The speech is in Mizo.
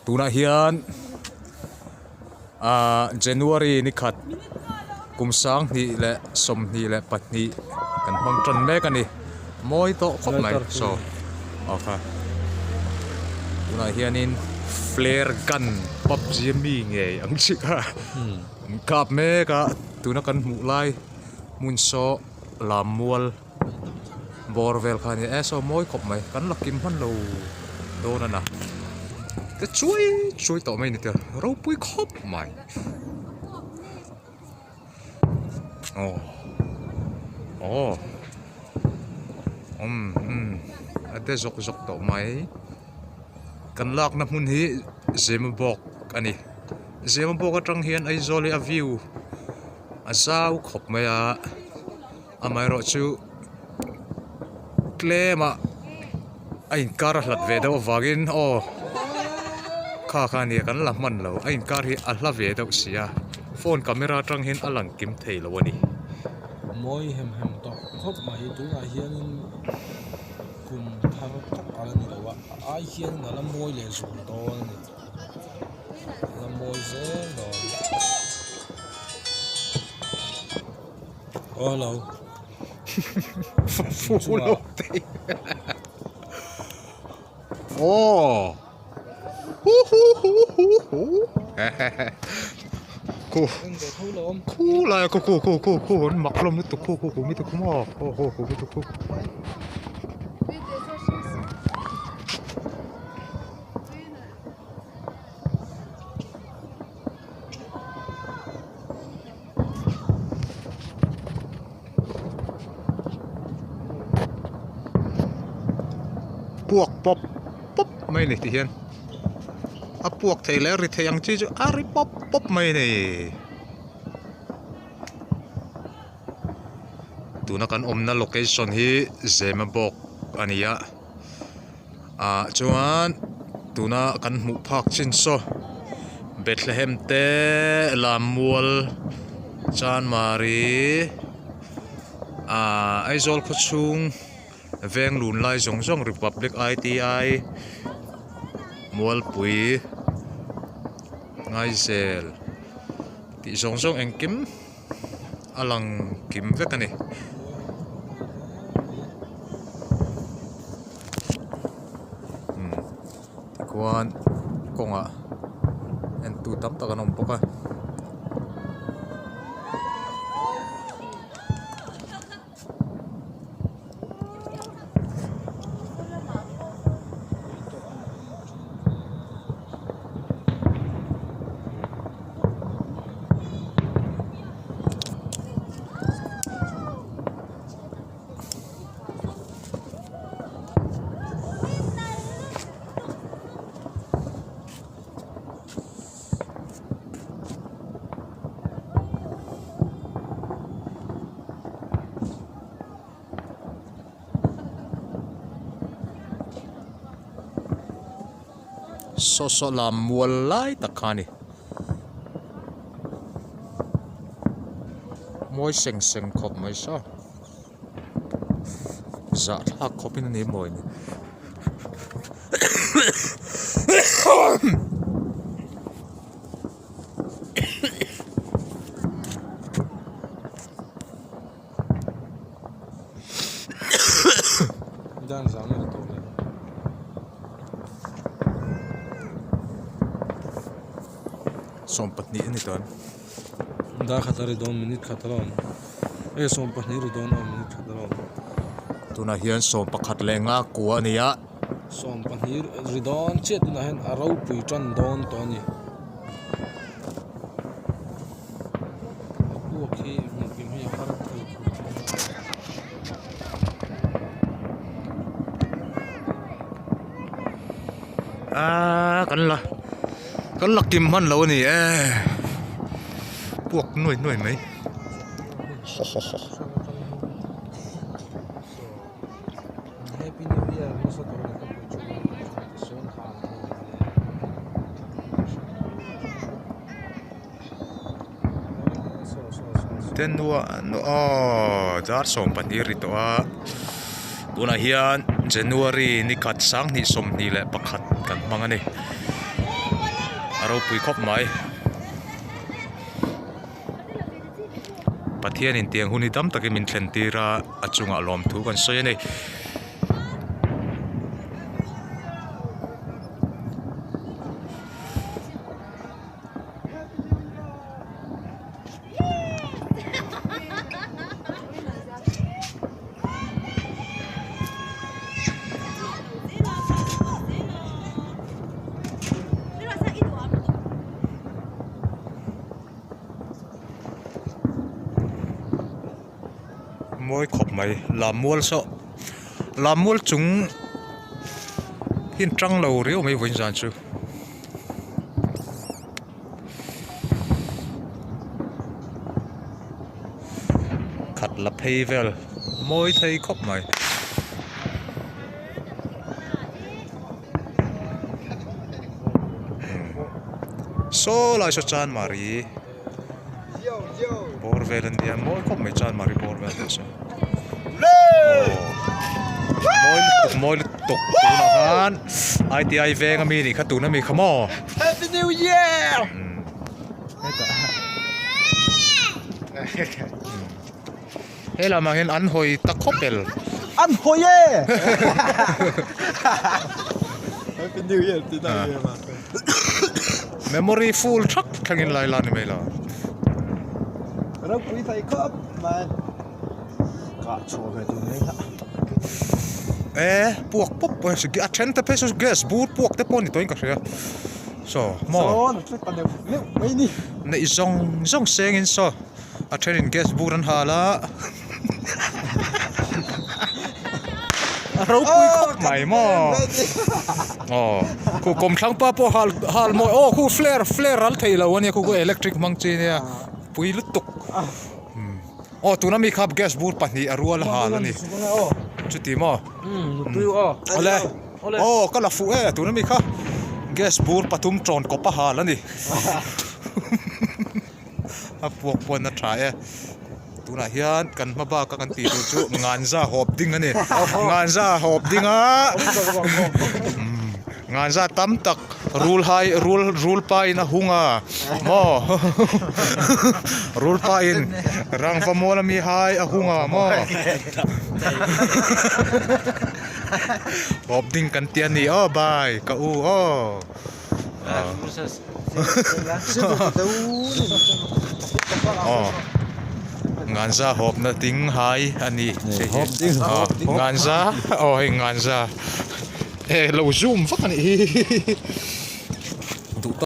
Tunah hian ahh January ni khat kum 2022 kan hmang tan mek a ni mawi tawh khawp mai saw aw kha tunah hianin flare gun pubg ami ngei ang chi kha an kap mek a tuna kan hmuh lai hmun saw lammual. Bawr vel kha a ni e saw mawi khawp mai kan la kim hman lo dawn a na te chuai chuai tawh mai a ni te ropui khawp mai aw aw umm umm a de zawk zawk tawh mai kan lakna hmun hi Zemabawk a ni Zemabawk atang hian Aizawl hi a view a zau khawp mai a. Amaherawhchu tlem ah a inkar a hlat ve deuh avangin aw kha kha nia kan la hman lo a inkar hi a hla ve deuh si a phone camera atang hian a lang kim thei lo a ni. Mawi hem hem tawh khawp mai tunah hianin kum thar tak a la ni lo a a ai hianin a la mawi leh zual dawn a ni a la mawi zel dawn. Aw hello Fuh Aw Hu hu hu hu hu Khu Khu lai khu khu khu khu khu an mak hlawm lutuk khu khu khu mi te khu maw aw khu khu mi te khu. Puak pawp pawp mai a ni tihian a puak thei leh a ri thei ang chi chu a ri pawp pawp mai a ni tuna kan awmna location hi Zemabawk a ni a. Ah chuan tuna kan hmuh phak chin saw Bethlehem te Lammual Chanmari ah Aizawl khaw chhung veng lun lai zawng zawng Republic I_T_I Mualpui Ngaizel tih zawng zawng engkim. a lang kim vek a ni. Umm tikhuan kawngah entu tam tak an awm bawk a. Saw saw lam mual lai tak kha a ni mawi seng seng khawp mai saw zahthlak khawp in a ni mawi ni. Dan zang a tawh le. 12 a ni tawh em? Dar khat a ri dawn minute khat a la awm. E 12 ri dawn a minute khat a la awm. Tunah hian 11 leh nga kua a ni a. 12 ri dawn chiah tunah hian a ropui tan dawn tawh a ni. A puak hi hmuh kim hi a har thei khawp mai a. Aaa kan la kan la kim hman lo a ni e puak nuai nuai mai haw haw haw. Happy New Year nasa tawh leh ka pui chu sawn han Aw dar 12 ri tawh a tunah hian January ni khat 2021 kan hmang a ni. A ropui khawp mai. Pathianin tiang hun hi tam takin min thlen tir a, a chungah lawmthu kan sawi a ni. Mawi khawp mai lammual saw lammual chung hi an tang lo riau mai vawiin zan chu. Khat la phei vel mawi thei khawp mai. Saw lai saw chanmari bawr vel a nia mawi khawp mai chanmari bawr vel te saw aw mawi lutuk mawi lutuk tunah khan I T I veng ami nih kha tuna mi kha maw. Happy New Year! He lamah hian an hawi ta khawp el. An hawi e! Happy New Year ti ta ye ma. Memory full thak thlengin lai la ni mai lo. Ropui thei khawp mai. Kah chhuah ve tur mai kha. E puak pawp pawh a then te phei saw gas bur puak te pawh ni tawhin ka hria. Saw maw. Sawn a tlek ta neuh neuh mai ni. Neih zawng zawng sengin saw. A thenin gas bur an hal a a ropui khawp mai maw aw khu kawmthlang pa pawh hal hal mawi aw khu flare flare al thei lo ania khu khu electric hmang chi ania pui lutuk aw tuna mi kha gas bur pahnih a rual a hal ani chuti maw awle aw ka la fuh e tuna mi kha gas bur pathum tawn kawp a hal ani. A puak pawn a tha e tunah hian kan hma bak a kan tih tur chu nganza hawp ding a ni nganza hawp ding a nganza tam tak rul hai rul rul pa in a hung a maw rul pa in rangva mual ami hai a hung a maw hawp ding kan ti a ni aw bai ka u aw. Nganza hawpna ding hai a ni nganza aw hei nganza e lo zoom vak a nih hi.